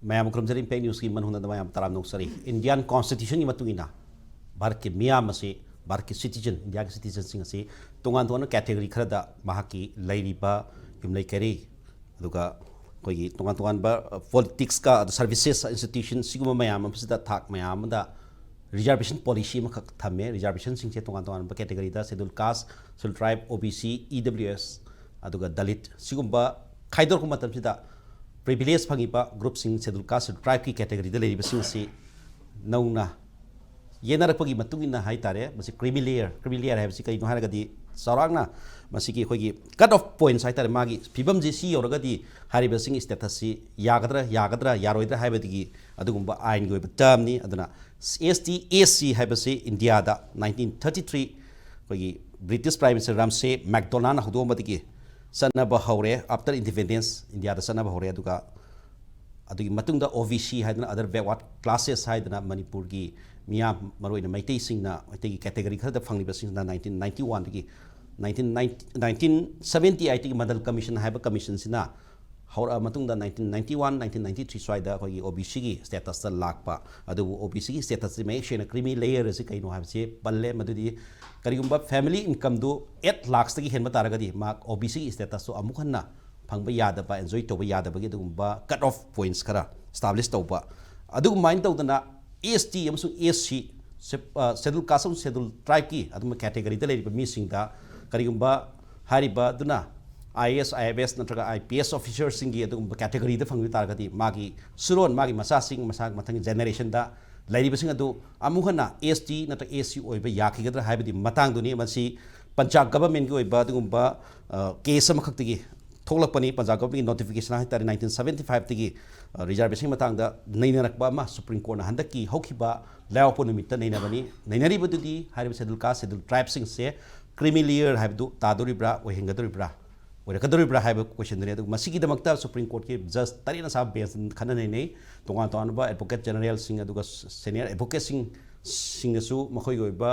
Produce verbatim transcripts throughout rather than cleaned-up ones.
ꯃꯌꯥꯝ ꯈꯨꯔꯨꯝꯖꯔꯤ, ꯏꯝꯄꯦꯛ ꯅ꯭ꯌꯨꯁꯀꯤ ꯃꯅꯨꯡꯗ ꯃꯌꯥꯝ ꯇꯔꯥꯝꯅ ꯑꯣꯛꯆꯔꯤ꯫ ꯏꯟꯗꯤꯌꯥꯟ ꯀꯣꯟꯁꯇꯤꯇ꯭ꯌꯨꯁꯟꯒꯤ ꯃꯇꯨꯡ ꯏꯟꯅ ꯚꯥꯔꯠꯀꯤ ꯃꯤꯌꯥꯝ ꯑꯁꯤ, ꯚꯥꯔꯠꯀꯤ ꯁꯤꯇꯤꯖꯟ, ꯏꯟꯗꯤꯌꯥꯒꯤ ꯁꯤꯇꯤꯖꯟꯁꯤꯡ ꯑꯁꯤ ꯇꯣꯉꯥꯟ ꯇꯣꯉꯥꯟꯕ ꯀꯦꯇꯦꯒꯣꯔꯤ ꯈꯔꯗ ꯃꯍꯥꯛꯀꯤ ꯂꯩꯔꯤꯕ ꯌꯨꯝꯂꯩ ꯀꯩꯔꯩ, ꯑꯗꯨꯒ ꯑꯩꯈꯣꯏꯒꯤ ꯇꯣꯉꯥꯟ ꯇꯣꯉꯥꯟꯕ ꯄꯣꯂꯤꯇꯤꯛꯁꯀ, ꯑꯗꯨ ꯁꯔꯚꯤꯁꯦꯁ ꯏꯟꯁꯇꯤꯇ꯭ꯌꯨꯁꯟ, ꯁꯤꯒꯨꯝꯕ ꯃꯌꯥꯝ ꯑꯃꯁꯤꯗ ꯊꯥꯛ ꯃꯌꯥꯝ ꯑꯃꯗ ꯔꯤꯖꯥꯔꯕꯦꯁꯟ ꯄꯣꯂꯤꯁꯤ ꯑꯃꯈꯛ ꯊꯝꯃꯦ꯫ ꯔꯤꯖꯥꯔꯕꯦꯁꯟꯁꯤꯡꯁꯦ ꯇꯣꯉꯥꯟ ꯇꯣꯉꯥꯟꯕ ꯀꯦꯇꯦꯒꯣꯔꯤꯗ, ꯁꯦꯗꯨꯜ ꯀꯥꯁ, ꯁꯦꯗꯨꯜ ꯇ꯭ꯔꯥꯏꯕ, ꯑꯣ ꯕꯤ ꯁꯤ, ꯏ ꯗꯕ꯭ꯂꯤꯌꯨ ꯑꯦꯁ, ꯑꯗꯨꯒ ꯗꯂꯤꯠ, ꯁꯤꯒꯨꯝꯕ ꯈꯥꯏꯗꯣꯔꯛꯄ ꯃꯇꯝꯁꯤꯗ ꯄ꯭ꯔꯤꯚꯤꯂꯦꯖ ꯐꯪꯉꯤꯕ ꯒ꯭ꯔꯨꯞꯁꯤꯡ, ꯁꯦꯗꯨꯜ ꯀꯥꯁ, ꯁꯦꯗꯨꯜ ꯇ꯭ꯔꯥꯏꯕꯀꯤ ꯀꯦꯇꯦꯒꯣꯔꯤꯗ ꯂꯩꯔꯤꯕꯁꯤꯡ ꯑꯁꯤ ꯅꯧꯅ ꯌꯦꯟꯅꯔꯛꯄꯒꯤ ꯃꯇꯨꯡ ꯏꯟꯅ ꯍꯥꯏꯇꯥꯔꯦ, ꯃꯁꯤ ꯀ꯭ꯔꯤꯃꯤ ꯂꯦꯌꯔ, ꯀ꯭ꯔꯤꯃꯤ ꯂꯦꯌꯔ ꯍꯥꯏꯕꯁꯤ ꯀꯔꯤꯅꯣ ꯍꯥꯏꯔꯒꯗꯤ, ꯆꯥꯎꯔꯥꯛꯅ ꯃꯁꯤꯒꯤ ꯑꯩꯈꯣꯏꯒꯤ ꯀꯠ ꯑꯣꯐ ꯄꯣꯏꯟꯠꯁ ꯍꯥꯏꯇꯥꯔꯦ, ꯃꯥꯒꯤ ꯐꯤꯕꯝꯁꯤ ꯁꯤ ꯌꯧꯔꯒꯗꯤ ꯍꯥꯏꯔꯤꯕꯁꯤꯡ ꯁ꯭ꯇꯦꯇꯁꯁꯤ ꯌꯥꯒꯗ꯭ꯔꯥ, ꯌꯥꯒꯗ꯭ꯔꯥ, ꯌꯥꯔꯣꯏꯗ꯭ꯔꯥ ꯍꯥꯏꯕꯗꯨꯒꯤ ꯑꯗꯨꯒꯨꯝꯕ ꯑꯥꯏꯟꯒꯤ ꯑꯣꯏꯕ ꯇꯔꯝꯅꯤ꯫ ꯑꯗꯨꯅ ꯑꯦꯁ ꯇꯤ, ꯑꯦꯁ ꯁꯤ ꯍꯥꯏꯕꯁꯤ ꯏꯟꯗꯤꯌꯥꯗ ꯅꯥꯏꯟꯇꯤꯟ ꯊꯥꯔꯇꯤ ꯊ꯭ꯔꯤ ꯑꯩꯈꯣꯏꯒꯤ ꯕ꯭ꯔꯤꯇꯤꯁ ꯄ꯭ꯔꯥꯏꯝ ꯃꯤꯅꯤꯁꯇꯔ ꯔꯥꯝꯁꯦ ꯃꯦꯛꯗꯣꯅꯥꯜꯅ ꯍꯧꯗꯣꯛꯑꯝꯕꯗꯒꯤ ꯆꯠꯅꯕ ꯍꯧꯔꯦ꯫ ꯑꯥꯐꯇꯔ ꯏꯟꯗꯤꯄꯦꯟꯗꯦꯟꯁ ꯏꯟꯗꯤꯌꯥꯗ ꯆꯠꯅꯕ ꯍꯧꯔꯦ꯫ ꯑꯗꯨꯒ ꯑꯗꯨꯒꯤ ꯃꯇꯨꯡꯗ ꯑꯣ ꯕꯤ ꯁꯤ ꯍꯥꯏꯗꯅ, ꯑꯗꯔ ꯕꯦꯛꯋꯥꯔꯗ ꯀ꯭ꯂꯥꯁꯦꯁ ꯍꯥꯏꯗꯅ, ꯃꯅꯤꯄꯨꯔꯒꯤ ꯃꯤꯌꯥꯝ, ꯃꯔꯨꯑꯣꯏꯅ ꯃꯩꯇꯩꯁꯤꯡꯅ, ꯃꯩꯇꯩꯒꯤ ꯀꯦꯇꯦꯒꯣꯔꯤ ꯈꯔꯗ ꯐꯪꯂꯤꯕꯁꯤꯡꯁꯤꯅ ꯅꯥꯏꯟꯇꯤꯟ ꯅꯥꯏꯟꯇꯤ ꯋꯥꯟꯗꯒꯤ ꯅꯥꯏꯟꯇꯤꯟ ꯅꯥꯏꯟꯇꯤ, ꯅꯥꯏꯟꯇꯤꯟ ꯁꯕꯦꯟꯇꯤ ꯑꯩꯠꯇꯒꯤ ꯃꯟꯗꯜ ꯀꯃꯤꯁꯟ ꯍꯥꯏꯕ ꯀꯃꯤꯁꯟꯁꯤꯅ ꯍꯧꯔꯛꯑ ꯃꯇꯨꯡꯗ nineteen ninety one, nineteen ninety three ꯁ꯭ꯋꯥꯏꯗ ꯑꯩꯈꯣꯏꯒꯤ ꯑꯣ ꯕꯤ ꯁꯤꯒꯤ ꯁ꯭ꯇꯦꯇꯁꯇ ꯂꯥꯛꯄ꯫ ꯑꯗꯨꯕꯨ ꯑꯣ ꯕꯤ ꯁꯤꯒꯤ ꯁ꯭ꯇꯦꯇꯁꯁꯤ ꯃꯌꯦꯛ ꯁꯦꯡꯅ ꯀ꯭ꯔꯤꯃꯤ ꯂꯦꯌꯔ ꯑꯁꯤ ꯀꯩꯅꯣ ꯍꯥꯏꯕꯁꯤ ꯄꯜꯂꯦ꯫ ꯃꯗꯨꯗꯤ ꯀꯔꯤꯒꯨꯝꯕ ꯐꯦꯃꯤꯂꯤ ꯏꯟꯀꯝꯗꯨ ꯑꯩꯠ ꯂꯥꯛꯁꯇꯒꯤ ꯍꯦꯟꯕ ꯇꯥꯔꯒꯗꯤ ꯃꯍꯥꯛ ꯑꯣ ꯕꯤ ꯁꯤꯒꯤ ꯁ꯭ꯇꯦꯇꯁꯇꯨ ꯑꯃꯨꯛ ꯍꯟꯅ ꯐꯪꯕ ꯌꯥꯗꯕ, ꯑꯦꯟꯖꯣꯏ ꯇꯧꯕ ꯌꯥꯗꯕꯒꯤ ꯑꯗꯨꯒꯨꯝꯕ ꯀꯠ ꯑꯣꯐ ꯄꯣꯏꯟꯠꯁ ꯈꯔ ꯏꯁꯇꯥꯕ꯭ꯂꯤꯁ ꯇꯧꯕ꯫ ꯑꯗꯨꯒꯨꯃꯥꯏꯅ ꯇꯧꯗꯅ ꯑꯦꯁ ꯇꯤ ꯑꯃꯁꯨꯡ ꯑꯦꯁ ꯁꯤ, ꯁꯦꯗꯨꯜ ꯀꯥꯁ ꯑꯃꯁꯨꯡ ꯁꯦꯗꯨꯜ ꯇ꯭ꯔꯥꯏꯕꯀꯤ ꯑꯗꯨꯝꯕ ꯀꯦꯇꯦꯒꯣꯔꯤꯗ ꯂꯩꯔꯤꯕ ꯃꯤꯁꯤꯡꯗ ꯀꯔꯤꯒꯨꯝꯕ ꯍꯥꯏꯔꯤꯕ ꯑꯗꯨꯅ I A S, I F ꯑꯦꯁ ꯅꯠꯇ꯭ꯔꯒ ꯑꯥꯏ ꯄꯤ ꯑꯦꯁ ꯑꯣꯐꯤꯁꯔꯁꯤꯡꯒꯤ ꯑꯗꯨꯒꯨꯝꯕ ꯀꯦꯇꯦꯒꯣꯔꯤꯗ ꯐꯪꯕ ꯇꯥꯔꯒꯗꯤ ꯃꯥꯒꯤ ꯁꯨꯔꯣꯟ, ꯃꯥꯒꯤ ꯃꯆꯥꯁꯤꯡ, ꯃꯁꯥ ꯃꯊꯪꯒꯤ ꯖꯦꯅꯦꯔꯦꯁꯟꯗ ꯂꯩꯔꯤꯕꯁꯤꯡ ꯑꯗꯨ ꯑꯃꯨꯛ ꯍꯟꯅ ꯑꯦꯁ ꯇꯤ ꯅꯠꯇ꯭ꯔꯒ ꯑꯦꯁ ꯁꯤ ꯑꯣꯏꯕ ꯌꯥꯈꯤꯒꯗ꯭ꯔꯥ ꯍꯥꯏꯕꯗꯤ ꯃꯇꯥꯡꯗꯨꯅꯤ꯫ ꯃꯁꯤ ꯄꯟꯖꯥꯕ ꯒꯚꯔꯟꯃꯦꯟꯠꯀꯤ ꯑꯣꯏꯕ ꯑꯗꯨꯒꯨꯝꯕ, ꯑ, ꯀꯦꯁ ꯑꯃꯈꯛꯇꯒꯤ ꯊꯣꯛꯂꯛꯄꯅꯤ꯫ ꯄꯟꯖꯥꯕ ꯒꯚꯔꯟꯃꯦꯟꯠꯀꯤ ꯅꯣꯇꯤꯐꯤꯀꯦꯁꯟ ꯍꯥꯏꯇꯥꯔꯦ, ꯅꯥꯏꯟꯇꯤꯟ ꯁꯕꯦꯟꯇꯤ ꯐꯥꯏꯚꯇꯒꯤ, ꯑ, ꯔꯤꯖꯥꯔꯕꯦꯁꯟꯒꯤ ꯃꯇꯥꯡꯗ ꯅꯩꯅꯔꯛꯄ ꯑꯃ ꯁꯨꯄ꯭ꯔꯤꯝ ꯀꯣꯔꯠꯅ ꯍꯟꯗꯛꯀꯤ ꯍꯧꯈꯤꯕ ꯂꯩꯕꯥꯛꯄꯣꯛꯄ ꯅꯨꯃꯤꯠꯇ ꯅꯩꯅꯕꯅꯤ꯫ ꯅꯩꯅꯔꯤꯕꯗꯨꯗꯤ ꯍꯥꯏꯔꯤꯕ ꯁꯦꯗꯨꯜ ꯀꯥꯁ, ꯁꯦꯗꯨꯜ ꯇ꯭ꯔꯥꯏꯕꯁꯤꯡꯁꯦ ꯀ꯭ꯔꯤꯃꯤ ꯂꯦꯌꯔ ꯍꯥꯏꯕꯗꯨ ꯇꯥꯗꯣꯔꯤꯕ꯭ꯔꯥ, ꯑꯣꯏꯍꯟꯒꯗꯧꯔꯤꯕ꯭ꯔꯥ, ꯑꯣꯏꯔꯛꯀꯗꯧꯔꯤꯕ꯭ꯔꯥ ꯍꯥꯏꯕ ꯀꯣꯏꯁꯟꯗꯨꯅꯤ꯫ ꯑꯗꯨꯒ ꯃꯁꯤꯒꯤꯗꯃꯛꯇ ꯁꯨꯄ꯭ꯔꯤꯝ ꯀꯣꯔꯠꯀꯤ ꯖꯁ ꯇꯔꯦꯠꯅ ꯁꯥꯕ ꯕꯦꯟꯁ ꯈꯟꯅ ꯅꯩꯅꯩ꯫ ꯇꯣꯉꯥꯟ ꯇꯣꯉꯥꯟꯕ ꯑꯦꯗꯚꯣꯀꯦꯠ ꯖꯦꯅꯔꯦꯜꯁꯤꯡ ꯑꯗꯨꯒ ꯁꯦꯅꯤꯌꯔ ꯑꯦꯗꯚꯣꯀꯦꯠꯁꯤꯡ, ꯁꯤꯡꯅꯁꯨ ꯃꯈꯣꯏꯒꯤ ꯑꯣꯏꯕ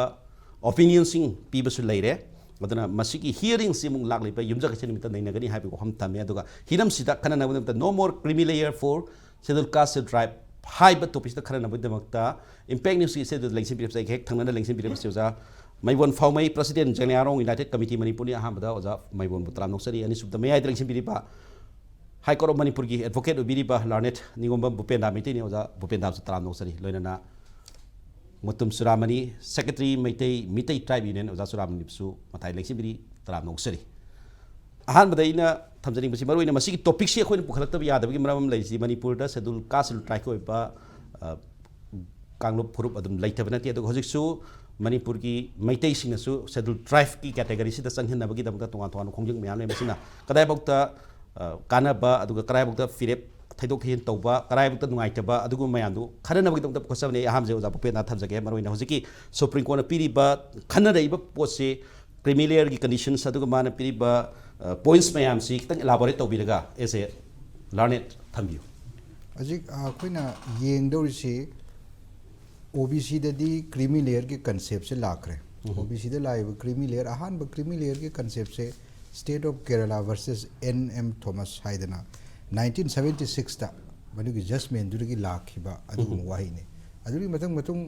ꯑꯣꯄꯤꯅꯤꯌꯟꯁꯤꯡ ꯄꯤꯕꯁꯨ ꯂꯩꯔꯦ꯫ ꯑꯗꯨꯅ ꯃꯁꯤꯒꯤ ꯍꯤꯌꯔꯤꯡꯁꯤ ꯑꯃꯨꯛ ꯂꯥꯛꯂꯤꯕ ꯌꯨꯝꯖꯀꯩꯁ ꯅꯨꯃꯤꯠꯇ ꯅꯩꯅꯒꯅꯤ ꯍꯥꯏꯕꯒꯤ ꯋꯥꯐꯝ ꯊꯝꯃꯦ꯫ ꯑꯗꯨꯒ ꯍꯤꯔꯝꯁꯤꯗ ꯈꯟꯅꯅꯕ ꯅꯨꯃꯤꯠꯇ no more creamy layer for Schedule Caste, Schedule Tribe ꯍꯥꯏꯕ ꯇꯣꯄꯤꯛꯁꯤꯗ ꯈꯟꯅꯅꯕꯒꯤꯗꯃꯛꯇ Impact Newsꯀꯤ ꯏꯁꯇꯨꯗꯤꯑꯣꯗ ꯂꯦꯡꯁꯤꯟꯕꯤꯔꯤꯕꯁꯦ ꯑꯩꯒ ꯍꯦꯛ ꯊꯪꯅꯅ ꯂꯦꯡꯁꯤꯟꯕꯤꯔꯤꯕꯁꯤ ꯑꯣꯖꯥ ꯃꯥꯏꯕꯣꯟ ꯐꯥꯎꯃꯩ, President Zeliangrong United Committee ꯃꯅꯤꯄꯨꯔꯅꯤ꯫ ꯑꯍꯥꯟꯕꯗ ꯑꯣꯖꯥ ꯃꯥꯏꯕꯣꯟꯕꯨ ꯇꯔꯥꯝꯅ ꯑꯣꯛꯆꯔꯤ꯫ ꯑꯅꯤꯁꯨꯕꯗ ꯃꯌꯥꯏꯗ ꯂꯦꯡꯁꯤꯟꯕꯤꯔꯤꯕ High Court of ꯃꯅꯤꯄꯨꯔꯒꯤ advocate ꯑꯣꯏꯕꯤꯔꯤꯕ learned ꯅꯤꯉꯣꯝꯕꯝ ꯚꯨꯄꯦꯟꯗꯥ ꯃꯩꯇꯩꯅꯤ꯫ ꯑꯣꯖꯥ ꯚꯨꯄꯦꯟꯗꯥꯕꯨꯁꯨ ꯇꯔꯥꯝꯅ ꯑꯣꯛꯆꯔꯤ꯫ ꯂꯣꯏꯅꯅ Mutum ꯆꯨꯔꯥꯃꯅꯤ, Secretary Meitei, Meitei Tribe Union, ꯑꯣꯖꯥ ꯆꯨꯔꯥꯃꯅꯤꯕꯨꯁꯨ ꯃꯊꯥꯏ ꯂꯦꯡꯁꯤꯟꯕꯤꯔꯤ, ꯇꯔꯥꯝꯅ ꯑꯣꯛꯆꯔꯤ꯫ ꯑꯍꯥꯟꯕꯗ ꯑꯩꯅ ꯊꯝꯖꯅꯤꯡꯕꯁꯤ, ꯃꯔꯨꯑꯣꯏꯅ ꯃꯁꯤꯒꯤ ꯇꯣꯄꯤꯛꯁꯤ ꯑꯩꯈꯣꯏꯅ ꯄꯨꯈꯠꯂꯛꯇꯕ ꯌꯥꯗꯕꯒꯤ ꯃꯔꯝ ꯑꯃ ꯂꯩꯔꯤꯁꯤ, ꯃꯅꯤꯄꯨꯔꯗ Schedule Caste, Schedule Tribeꯀꯤ ꯑꯣꯏꯕ, ꯑ, ꯀꯥꯡꯂꯨꯞ ꯐꯨꯔꯨꯞ ꯑꯗꯨꯝ ꯂꯩꯇꯕ ꯅꯠꯇꯦ꯫ ꯑꯗꯨꯒ ꯍꯧꯖꯤꯛꯁꯨ ꯃꯅꯤꯄꯨꯔꯒꯤ ꯃꯩꯇꯩꯁꯤꯡꯅꯁꯨ Schedule Tribeꯀꯤ categoryꯁꯤꯗ ꯆꯪꯍꯟꯅꯕꯒꯤꯗꯃꯛꯇ ꯇꯣꯉꯥꯟ ꯇꯣꯉꯥꯟꯕ ꯈꯣꯡꯖꯪ ꯃꯌꯥꯝ ꯂꯩ꯫ ꯃꯁꯤꯅ ꯀꯗꯥꯏꯐꯥꯎꯇ, ꯑ, ꯀꯥꯟꯅꯕ, ꯑꯗꯨꯒ ꯀꯗꯥꯏꯐꯥꯎꯇ ꯐꯤꯔꯦꯞ ꯊꯩꯗꯣꯛ ꯊꯩꯖꯤꯟ ꯇꯧꯕ, ꯀꯗꯥꯏꯐꯥꯎꯇ ꯅꯨꯡꯉꯥꯏꯇꯕ, ꯑꯗꯨꯒꯨꯝꯕ ꯃꯌꯥꯝꯗꯨ ꯈꯟꯅꯅꯕꯒꯤꯗꯃꯛꯇ ꯄꯨꯈꯠꯆꯕꯅꯤ꯫ ꯑꯩ ꯑꯍꯥꯟꯕꯁꯦ ꯑꯣꯖꯥ ꯚꯨꯄꯦꯟꯗ ꯊꯝꯖꯒꯦ꯫ ꯃꯔꯨꯑꯣꯏꯅ ꯍꯧꯖꯤꯛꯀꯤ Supreme Courtꯅ ꯄꯤꯔꯤꯕ, ꯈꯟꯅꯔꯛꯏꯕ ꯄꯣꯠꯁꯤ, creamy layerꯒꯤ conditions, ꯑꯗꯨꯒ ꯃꯥꯅ ꯄꯤꯔꯤꯕ, ꯑ, points ꯃꯌꯥꯝꯁꯤ ꯈꯤꯇꯪ elaborate ꯇꯧꯕꯤꯔꯒ, as a learned, ꯊꯝꯕꯤꯌꯨ꯫ ꯍꯧꯖꯤꯛ, ꯑ, ꯑꯩꯈꯣꯏꯅ ꯌꯦꯡꯗꯧꯔꯤꯁꯤ, OBCꯗꯗꯤ creamy layerꯒꯤ conceptꯁꯦ ꯂꯥꯛꯈ꯭ꯔꯦ꯫ ꯎꯝ꯫ OBCꯗ ꯂꯥꯛꯏꯕ creamy layer, ꯑꯍꯥꯟꯕ creamy layerꯒꯤ conceptꯁꯦ State of Kerala versus N M Thomas ꯍꯥꯏꯗꯅ nineteen seventy sixꯇ ꯃꯗꯨꯒꯤ judgmentꯗꯨꯗꯒꯤ ꯂꯥꯛꯈꯤꯕ ꯑꯗꯨꯒꯨꯝꯕ ꯎꯝ꯫ ꯋꯥꯍꯩꯅꯤ꯫ ꯑꯗꯨꯒꯤ ꯃꯊꯪ ꯃꯊꯪ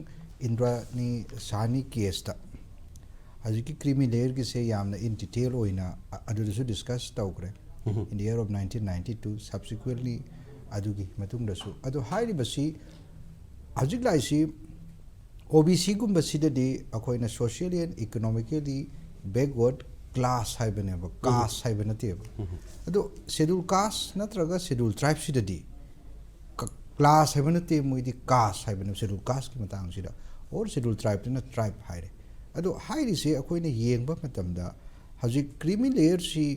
ꯏꯟꯗ꯭ꯔꯥꯅꯤ ꯁꯥꯍꯅꯤ caseꯇ ꯍꯧꯖꯤꯛꯀꯤ creamy layerꯒꯤꯁꯦ ꯌꯥꯝꯅ in detail ꯑꯣꯏꯅ ꯑ-, ꯑꯗꯨꯗꯁꯨ discuss ꯇꯧꯈ꯭ꯔꯦ꯫ ꯎꯝ꯫ In the year of nineteen ninety two, subsequently ꯑꯗꯨꯒꯤ ꯃꯇꯨꯡꯗꯁꯨ꯫ ꯑꯗꯣ ꯍꯥꯏꯔꯤꯕꯁꯤ ꯍꯧꯖꯤꯛ ꯂꯥꯛꯏꯁꯤ OBCꯒꯨꯝꯕꯁꯤꯗꯗꯤ ꯑꯩꯈꯣꯏꯅ socially and economically backward class ꯍꯥꯏꯕꯅꯦꯕ, ꯎꯝ꯫ Caste ꯍꯥꯏꯕ ꯅꯠꯇꯦꯕ꯫ ꯎꯝ꯫ ꯑꯗꯣ Schedule Caste ꯅꯠꯇ꯭ꯔꯒ Schedule Tribeꯁꯤꯗꯗꯤ ꯀ-, class ꯍꯥꯏꯕ ꯅꯠꯇꯦ, ꯃꯣꯏꯗꯤ caste ꯍꯥꯏꯕꯅꯦꯕ, Schedule Casteꯀꯤ ꯃꯇꯥꯡꯁꯤꯗ, or Schedule Tribeꯇꯅ tribe ꯍꯥꯏꯔꯦ꯫ ꯑꯗꯣ ꯍꯥꯏꯔꯤꯁꯦ ꯑꯩꯈꯣꯏꯅ ꯌꯦꯡꯕ ꯃꯇꯝꯗ ꯍꯧꯖꯤꯛ creamy layerꯁꯤ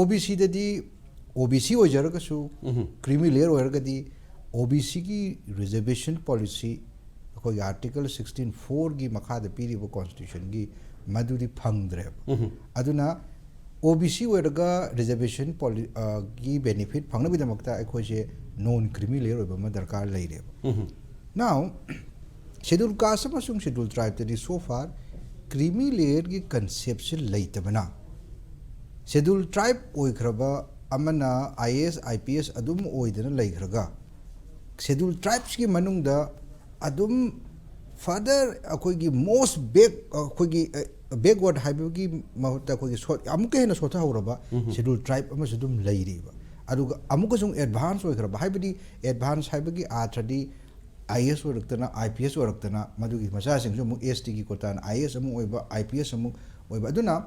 OBCꯗꯗꯤ, OBC ꯑꯣꯏꯖꯔꯒꯁꯨ, ꯎꯝ꯫ Creamy layer ꯑꯣꯏꯔꯒꯗꯤ OBCꯒꯤ reservation policy, ꯑꯩꯈꯣꯏꯒꯤ Article sixteen fourꯒꯤ ꯃꯈꯥꯗ ꯄꯤꯔꯤꯕ Constitutionꯒꯤ, ꯃꯗꯨꯗꯤ ꯐꯪꯗ꯭ꯔꯦꯕ꯫ ꯎꯝ꯫ ꯑꯗꯨꯅ OBC ꯑꯣꯏꯔꯒ reservation poli-, ꯑ, ꯒꯤ benefit ꯐꯪꯅꯕꯒꯤꯗꯃꯛꯇ ꯑꯩꯈꯣꯏꯁꯦ non creamy layer ꯑꯣꯏꯕ ꯑꯃ ꯗꯔꯀꯥꯔ ꯂꯩꯔꯦꯕ꯫ ꯎꯝ꯫ Now, Schedule Caste ꯑꯃꯁꯨꯡ Schedule Tribeꯇꯗꯤ so far creamy layerꯒꯤ conceptꯁꯦ ꯂꯩꯇꯕꯅ, Schedule Tribe ꯑꯣꯏꯈ꯭ꯔꯕ ꯑꯃꯅ IAS, IPS ꯑꯗꯨꯝ ꯑꯣꯏꯗꯅ ꯂꯩꯈ꯭ꯔꯒ, Scheduled Tribesꯀꯤ ꯃꯅꯨꯡꯗ ꯑꯗꯨꯝ further ꯑꯩꯈꯣꯏꯒꯤ most back, ꯑꯩꯈꯣꯏꯒꯤ backward ꯍꯥꯏꯕꯒꯤ ꯃꯍꯨꯠꯇ ꯑꯩꯈꯣꯏꯒꯤ ꯁꯣꯠ ꯑꯃꯨꯛꯀ ꯍꯦꯟꯅ ꯁꯣꯠꯊꯍꯧꯔꯕ Scheduled Tribe ꯑꯃꯁꯨ ꯑꯗꯨꯝ ꯂꯩꯔꯤꯕ꯫ ꯑꯗꯨꯒ ꯑꯃꯨꯛꯀꯁꯨ advance ꯑꯣꯏꯈ꯭ꯔꯕ, ꯍꯥꯏꯕꯗꯤ advance ꯍꯥꯏꯕꯒꯤ ꯑꯥꯔꯊꯗꯤ I A S ꯑꯣꯏꯔꯛꯇꯅ, I P S ꯑꯣꯏꯔꯛꯇꯅ, ꯃꯗꯨꯒꯤ ꯃꯆꯥꯁꯤꯡꯁꯨ ꯑꯃꯨꯛ S Tꯒꯤ quotaꯅ I A S ꯑꯃꯨꯛ ꯑꯣꯏꯕ, I P S ꯑꯃꯨꯛ ꯑꯣꯏꯕ꯫ ꯑꯗꯨꯅ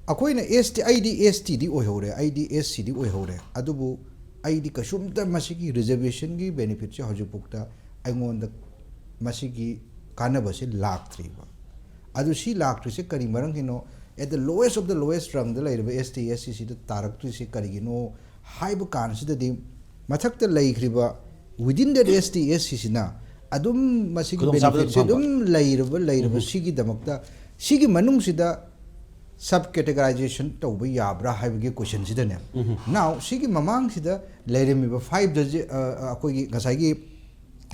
ꯑꯩꯈꯣꯏꯅ S T, ꯑꯩꯗꯤ S Tꯗꯤ ꯑꯣꯏꯍꯧꯔꯦ, ꯑꯩꯗꯤ S Cꯗꯤ ꯑꯣꯏꯍꯧꯔꯦ, ꯑꯗꯨꯕꯨ ꯑꯩꯗꯤ ꯀꯩꯁꯨꯝꯇ ꯃꯁꯤꯒꯤ reservationꯒꯤ benefitꯁꯦ ꯍꯧꯖꯤꯛꯐꯥꯎꯗ ꯑꯩꯉꯣꯟꯗ ꯃꯁꯤꯒꯤ ꯀꯥꯟꯅꯕꯁꯦ ꯂꯥꯛꯇ꯭ꯔꯤꯕ꯫ ꯑꯗꯨ ꯁꯤ ꯂꯥꯛꯇ꯭ꯔꯤꯁꯦ ꯀꯔꯤ ꯃꯔꯝꯒꯤꯅꯣ? At the lowest of the lowest rungꯗ ꯂꯩꯔꯤꯕ S T, S Cꯁꯤꯗ ꯇꯥꯔꯛꯇ꯭ꯔꯤꯁꯦ ꯀꯔꯤꯒꯤꯅꯣ ꯍꯥꯏꯕ ꯀꯥꯟꯁꯤꯗꯗꯤ, ꯃꯊꯛꯇ ꯂꯩꯈ꯭ꯔꯤꯕ within that S T, S Cꯁꯤꯅ ꯑꯗꯨꯝ ꯃꯁꯤꯒꯤ benefitꯁꯦ ꯑꯗꯨꯝ ꯂꯩꯔꯕ, ꯂꯩꯔꯕ ꯁꯤꯒꯤꯗꯃꯛꯇ, ꯁꯤꯒꯤ ꯃꯅꯨꯡꯁꯤꯗ sub categorization ꯇꯧꯕ ꯌꯥꯕ꯭ꯔꯥ ꯍꯥꯏꯕꯒꯤ questionꯁꯤꯗꯅꯦ꯫ Now ꯁꯤꯒꯤ ꯃꯃꯥꯡꯁꯤꯗ ꯂꯩꯔꯝꯃꯤꯕ five digit, ꯑꯩꯈꯣꯏꯒꯤ ꯉꯁꯥꯏꯒꯤ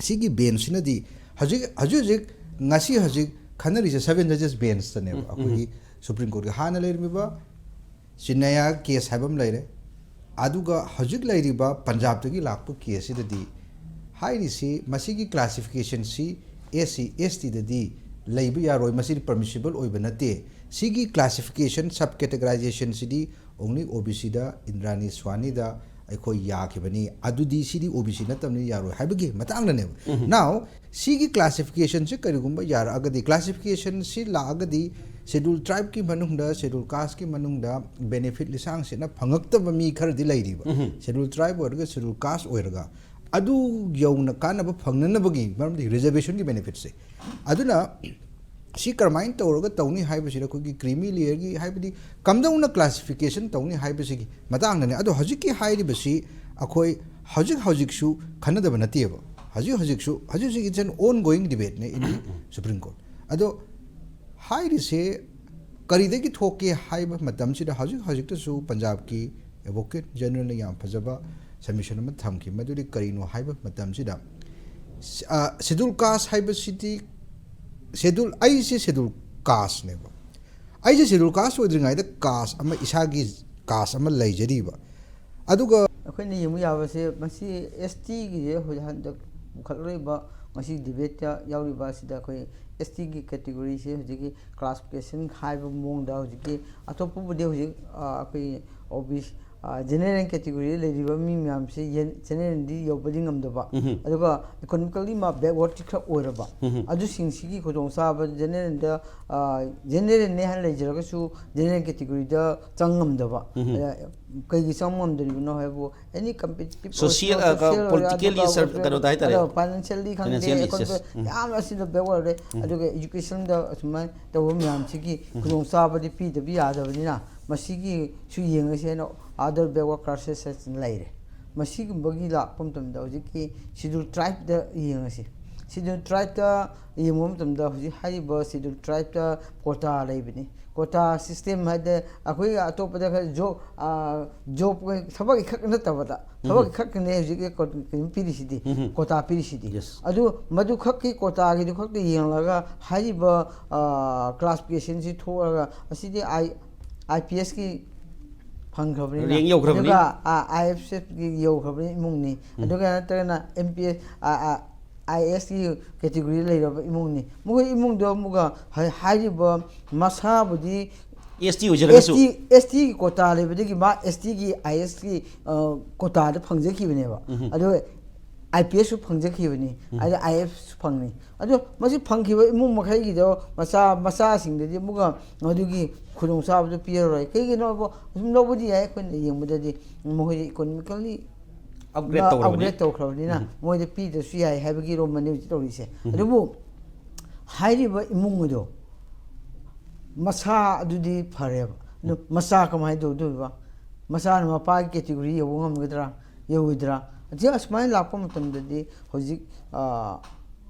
ꯁꯤꯒꯤ benchꯁꯤꯅꯗꯤ ꯍꯧꯖꯤꯛ, ꯍꯧꯖꯤꯛ ꯍꯧꯖꯤꯛ ꯉꯁꯤ ꯍꯧꯖꯤꯛ ꯈꯟꯅꯔꯤꯁꯦ seven judges benchꯇꯅꯦꯕ꯫ ꯑꯩꯈꯣꯏꯒꯤ Supreme Courtꯀꯤ ꯍꯥꯟꯅ ꯂꯩꯔꯝꯃꯤꯕ ꯆꯤꯟꯅꯌꯥ case ꯍꯥꯏꯕ ꯑꯃ ꯂꯩꯔꯦ, ꯑꯗꯨꯒ ꯍꯧꯖꯤꯛ ꯂꯩꯔꯤꯕ ꯄꯟꯖꯥꯕꯇꯒꯤ ꯂꯥꯛꯄ caseꯁꯤꯗꯗꯤ ꯍꯥꯏꯔꯤꯁꯤ ꯃꯁꯤꯒꯤ classificationꯁꯤ S C, S Tꯗꯗꯤ ꯂꯩꯕ ꯌꯥꯔꯣꯏ, ꯃꯁꯤꯗꯤ permissible ꯑꯣꯏꯕ ꯅꯠꯇꯦ꯫ ꯁꯤꯒꯤ classification, sub categorizationꯁꯤꯗꯤ only OBCꯗ, ꯏꯟꯗ꯭ꯔꯥꯅꯤ ꯁ꯭ꯋꯥꯅꯤꯗ ꯑꯩꯈꯣꯏ ꯌꯥꯈꯤꯕꯅꯤ, ꯑꯗꯨꯗꯤ ꯁꯤꯗꯤ OBC ꯅꯠꯇꯕꯅꯤ, ꯌꯥꯔꯣꯏ ꯍꯥꯏꯕꯒꯤ ꯃꯇꯥꯡꯗꯅꯦꯕ꯫ Now ꯁꯤꯒꯤ classificationꯁꯤ ꯀꯔꯤꯒꯨꯝꯕ ꯌꯥꯔꯛꯑꯒꯗꯤ, classificationꯁꯤ ꯂꯥꯛꯑꯒꯗꯤ Scheduled Tribeꯀꯤ ꯃꯅꯨꯡꯗ, Scheduled Casteꯀꯤ ꯃꯅꯨꯡꯗ benefit ꯂꯤꯁꯥꯡ ꯁꯤꯠꯅ ꯐꯪꯉꯛꯇꯕ ꯃꯤ ꯈꯔꯗꯤ ꯂꯩꯔꯤꯕ꯫ Scheduled Tribe ꯑꯣꯏꯔꯒ, Scheduled Caste ꯑꯣꯏꯔꯒ ꯑꯗꯨ ꯌꯧꯅ ꯀꯥꯟꯅꯕ ꯐꯪꯅꯅꯕꯒꯤ, ꯃꯔꯝꯗꯤ reservationꯒꯤ benefitꯁꯦ꯫ ꯑꯗꯨꯅ ꯁꯤ ꯀꯔꯝꯍꯥꯏꯅ ꯇꯧꯔꯒ ꯇꯧꯅꯤ ꯍꯥꯏꯕꯁꯤꯗ ꯑꯩꯈꯣꯏꯒꯤ creamy layerꯒꯤ, ꯍꯥꯏꯕꯗꯤ ꯀꯝꯗꯧꯅ classification ꯇꯧꯅꯤ ꯍꯥꯏꯕꯁꯤꯒꯤ ꯃꯇꯥꯡꯗꯅꯦ꯫ ꯑꯗꯣ ꯍꯧꯖꯤꯛꯀꯤ ꯍꯥꯏꯔꯤꯕꯁꯤ ꯑꯩꯈꯣꯏ ꯍꯧꯖꯤꯛ ꯍꯧꯖꯤꯛꯁꯨ ꯈꯟꯅꯗꯕ ꯅꯠꯇꯦꯕ꯫ ꯍꯧꯖꯤꯛ ꯍꯧꯖꯤꯛꯁꯨ, ꯍꯧꯖꯤꯛ ꯍꯧꯖꯤꯛ it's an ongoing debateꯅꯦ in the Supreme Court꯫ ꯑꯗꯣ ꯍꯥꯏꯔꯤꯁꯦ ꯀꯔꯤꯗꯒꯤ ꯊꯣꯛꯀꯦ ꯍꯥꯏꯕ ꯃꯇꯝꯁꯤꯗ, ꯍꯧꯖꯤꯛ ꯍꯧꯖꯤꯛꯇꯁꯨ ꯄꯟꯖꯥꯕꯀꯤ Advocate Generalꯅ ꯌꯥꯝ ꯐꯖꯕ submission ꯑꯃ ꯊꯝꯈꯤ꯫ ꯃꯗꯨꯗꯤ ꯀꯔꯤꯅꯣ ꯍꯥꯏꯕ ꯃꯇꯝꯁꯤꯗ, ꯑ, Scheduled Caste ꯍꯥꯏꯕꯁꯤꯗꯤ, schedule, ꯑꯩꯁꯦ Scheduled Casteꯅꯦꯕ꯫ ꯑꯩꯁꯦ Scheduled Caste ꯑꯣꯏꯗ꯭ꯔꯤꯉꯩꯗ caste ꯑꯃ, ꯏꯁꯥꯒꯤ caste ꯑꯃ ꯂꯩꯖꯔꯤꯕ꯫ ꯑꯗꯨꯒ ꯑꯩꯈꯣꯏꯅ ꯌꯦꯡꯕ ꯌꯥꯕꯁꯦ, ꯃꯁꯤ ꯑꯦꯁ ꯇꯤꯒꯤꯁꯦ ꯍꯧꯖꯤꯛ ꯍꯟꯗꯛ ꯄꯨꯈꯠꯂꯛꯂꯤꯕ, ꯉꯁꯤ ꯗꯤꯕꯦꯠꯇ ꯌꯥꯎꯔꯤꯕ ꯑꯁꯤꯗ ꯑꯩꯈꯣꯏ ꯑꯦꯁ ꯇꯤꯒꯤ ꯀꯦꯇꯦꯒꯣꯔꯤꯁꯦ ꯍꯧꯖꯤꯛꯀꯤ ꯀ꯭ꯂꯥꯁꯤꯐꯤꯀꯦꯁꯟ ꯍꯥꯏꯕ ꯃꯑꯣꯡꯗ ꯍꯧꯖꯤꯛꯀꯤ ꯑꯇꯣꯞꯄꯕꯨꯗꯤ ꯍꯧꯖꯤꯛ, ꯑ, ꯑꯩꯈꯣꯏ ꯑꯣ ꯕꯤ ꯁꯤ, ꯑ, ꯖꯦꯅꯦꯔꯦꯜ ꯀꯦꯇꯦꯒꯣꯔꯤꯗ ꯂꯩꯔꯤꯕ ꯃꯤ ꯃꯌꯥꯝꯁꯦ ꯌꯦꯟ-, ꯖꯦꯅꯦꯔꯦꯜꯗꯤ ꯌꯧꯕꯗꯤ ꯉꯝꯗꯕ, ꯎꯝꯍꯨꯝ꯫ ꯑꯗꯨꯒ ꯏꯀꯣꯅꯣꯃꯤꯀꯦꯜꯂꯤ ꯃꯥ ꯕꯦꯛꯋꯥꯔꯗꯇꯤ ꯈꯔ ꯑꯣꯏꯔꯕ, ꯎꯝꯍꯨꯝ꯫ ꯑꯗꯨꯁꯤꯡꯁꯤꯒꯤ ꯈꯨꯗꯣꯡꯆꯥꯕ ꯖꯦꯅꯦꯔꯦꯜꯗ, ꯑ, ꯖꯦꯅꯦꯔꯦꯜꯅꯦ ꯍꯥꯏꯅ ꯂꯩꯖꯔꯒꯁꯨ ꯖꯦꯅꯦꯔꯦꯜ ꯀꯦꯇꯦꯒꯣꯔꯤꯗ ꯆꯪ ꯉꯝꯗꯕ, ꯎꯝꯍꯨꯝ꯫ ꯑ, ꯀꯩꯒꯤ ꯆꯪ ꯉꯝꯗ꯭ꯔꯤꯕꯅꯣ ꯍꯥꯏꯕꯨ, ꯑꯦꯅꯤ ꯀꯝꯄꯤꯇꯤꯇꯤꯞ social, ꯑ, ꯀ-, politically, ꯁꯔ-, ꯀꯩꯅꯣꯗ ꯍꯥꯏꯇꯥꯔꯦ꯫ ꯑꯗꯣ ꯐꯥꯏꯅꯥꯟꯁꯤꯌꯦꯜꯂꯤ ꯈꯪꯗꯦ, financially, yes, ꯑꯩꯈꯣꯏ ꯎꯝ꯫ ꯌꯥꯝ ꯑꯁꯤꯗ ꯕꯦꯛꯋꯥꯔꯗ ꯑꯣꯏꯔꯦ꯫ ꯎꯝ꯫ ꯑꯗꯨꯒ ꯏꯖꯨꯀꯦꯁꯟꯗ ꯑꯁꯨꯃꯥꯏꯅ ꯇꯧꯕ ꯃꯌꯥꯝꯁꯤꯒꯤ ꯎꯝ꯫ ꯈꯨꯗꯣꯡꯆꯥꯕꯗꯤ ꯄꯤꯗꯕ ꯌꯥꯗꯕꯅꯤꯅ, ꯃꯁꯤꯒꯤꯁꯨ ꯌꯦꯡꯉꯁꯤ ꯍꯥꯏꯅ other backward classes ꯍꯥꯏꯅ ꯂꯩꯔꯦ꯫ ꯃꯁꯤꯒꯨꯝꯕꯒꯤ ꯂꯥꯛꯄ ꯃꯇꯝꯗ ꯍꯧꯖꯤꯛꯀꯤ ꯁꯦꯗ꯭ꯌꯨꯜ ꯇ꯭ꯔꯥꯏꯕꯇ ꯌꯦꯡꯉꯁꯤ꯫ ꯁꯦꯗ꯭ꯌꯨꯜ ꯇ꯭ꯔꯥꯏꯕꯇ ꯌꯦꯡꯕ ꯃꯇꯝꯗ ꯍꯧꯖꯤꯛ ꯍꯥꯏꯔꯤꯕ ꯁꯦꯗ꯭ꯌꯨꯜ ꯇ꯭ꯔꯥꯏꯕꯇ ꯀꯣꯇꯥ ꯂꯩꯕꯅꯤ꯫ ꯀꯣꯇꯥ ꯁꯤꯁꯇꯦꯝ ꯍꯥꯏꯗꯤ ꯑꯩꯈꯣꯏ ꯑꯇꯣꯞꯄꯗ ꯈꯔ ꯖꯣꯕ, ꯑ, ꯖꯣꯕ ꯊꯕꯛꯀꯤ ꯈꯛ ꯅꯠꯇꯕꯗ, ꯎꯝ꯫ ꯊꯕꯛꯀꯤ ꯈꯛꯇꯅꯦ ꯍꯧꯖꯤꯛ ꯀꯣ-, ꯀꯩꯅꯣ ꯄꯤꯔꯤꯁꯤꯗꯤ, ꯎꯝ꯫ ꯀꯣꯇꯥ ꯄꯤꯔꯤꯁꯤꯗꯤ꯫ Yes꯫ ꯑꯗꯨ ꯃꯗꯨ ꯈꯛꯀꯤ ꯀꯣꯇꯥꯒꯤꯗꯨ ꯈꯛꯇ ꯌꯦꯡꯂꯒ ꯍꯥꯏꯔꯤꯕ, ꯑ, ꯀ꯭ꯂꯥꯁꯤꯐꯤꯀꯦꯁꯟꯁꯤ ꯊꯣꯛꯂꯒ ꯑꯁꯤꯗꯤ ꯑꯥꯏ-, ꯑꯥꯏ ꯄꯤ ꯑꯦꯁꯀꯤ ꯐꯪꯈ꯭ꯔꯕꯅꯤꯅ, ꯔꯦꯡ ꯌꯧꯈ꯭ꯔꯕꯅꯤ꯫ ꯑꯗꯨꯒ, ꯑ, ꯑꯥꯏ ꯑꯦꯐ ꯑꯦꯁ ꯀꯤ ꯌꯧꯈ꯭ꯔꯕꯅꯤ ꯏꯃꯨꯡꯅꯤ, ꯎꯝ꯫ ꯑꯗꯨꯒ ꯅꯠꯇ꯭ꯔꯒꯅ ꯑꯦꯝ ꯄꯤ ꯑꯦꯁ, ꯑ, ꯑ, ꯑꯥꯏ ꯑꯦ ꯑꯦꯁ ꯀꯤ ꯀꯦꯇꯦꯒꯣꯔꯤ ꯂꯩꯔꯕ ꯏꯃꯨꯡꯅꯤ꯫ ꯃꯈꯣꯏ ꯏꯃꯨꯡꯗꯣ ꯑꯃꯨꯛꯀ ꯍꯥꯏ-, ꯍꯥꯏꯔꯤꯕ ꯃꯁꯥꯕꯨꯗꯤ ꯑꯦꯁ ꯇꯤ ꯑꯣꯏꯖꯔꯒꯁꯨ꯫ ꯑꯦꯁ ꯇꯤ, ꯑꯦꯁ ꯇꯤꯒꯤ ꯀꯣꯇꯥ ꯂꯩꯕꯗꯒꯤ ꯃꯥ ꯑꯦꯁ ꯇꯤꯒꯤ, ꯑꯥꯏ ꯑꯦꯁꯀꯤ, ꯑ, ꯀꯣꯇꯥꯗ ꯐꯪꯖꯈꯤꯕꯅꯦꯕ꯫ ꯎꯝꯍꯨꯝ꯫ ꯑꯗꯣ ꯑꯥꯏ ꯄꯤ ꯑꯦꯁꯁꯨ ꯐꯪꯖꯈꯤꯕꯅꯤ, ꯎꯝ꯫ ꯑꯗ ꯑꯥꯏ ꯑꯦꯐꯁꯨ ꯐꯪꯅꯤ꯫ ꯑꯗꯣ ꯃꯁꯤ ꯐꯪꯈꯤꯕ ꯏꯃꯨꯡ ꯃꯈꯩꯒꯤꯗꯣ ꯃꯆꯥ, ꯃꯆꯥꯁꯤꯡꯗꯗꯤ ꯑꯃꯨꯛꯀ ꯃꯗꯨꯒꯤ ꯈꯨꯗꯣꯡꯆꯥꯕꯗꯨ ꯄꯤꯔꯔꯣꯏ꯫ ꯀꯩꯒꯤꯅꯣꯕ, ꯑꯗꯨꯝ ꯂꯧꯕꯗꯤ ꯌꯥꯏ, ꯑꯩꯈꯣꯏꯅ ꯌꯦꯡꯕꯗꯗꯤ ꯃꯈꯣꯏꯗꯤ ꯏꯀꯣꯅꯣꯃꯤꯀꯦꯜꯂꯤ ꯑꯞꯒ꯭ꯔꯦꯗ ꯇꯧꯔꯕꯅꯤ꯫ ꯑꯞꯒ꯭ꯔꯦꯗ ꯇꯧꯈ꯭ꯔꯕꯅꯤꯅ ꯎꯝ꯫ ꯃꯣꯏꯗ ꯄꯤꯗ꯭ꯔꯁꯨ ꯌꯥꯏ ꯍꯥꯏꯕꯒꯤ ꯔꯣꯝꯃꯅꯤ ꯍꯧꯖꯤꯛ ꯇꯧꯔꯤꯁꯦ꯫ ꯎꯝ꯫ ꯑꯗꯨꯕꯨ ꯍꯥꯏꯔꯤꯕ ꯏꯃꯨꯡ ꯑꯗꯣ ꯃꯁꯥ ꯑꯗꯨꯗꯤ ꯐꯔꯦꯕ, ꯑꯗꯣ ꯎꯝ꯫ ꯃꯆꯥ ꯀꯃꯥꯏꯅ ꯇꯧꯗꯣꯏꯕ? ꯃꯆꯥꯅ ꯃꯄꯥꯒꯤ ꯀꯦꯇꯦꯒꯣꯔꯤ ꯌꯧꯕ ꯉꯝꯒꯗ꯭ꯔꯥ, ꯌꯧꯔꯣꯏꯗ꯭ꯔꯥ? ꯑꯁꯤ ꯑꯁꯨꯃꯥꯏꯅ ꯂꯥꯛꯄ ꯃꯇꯝꯗꯗꯤ ꯍꯧꯖꯤꯛ, ꯑ,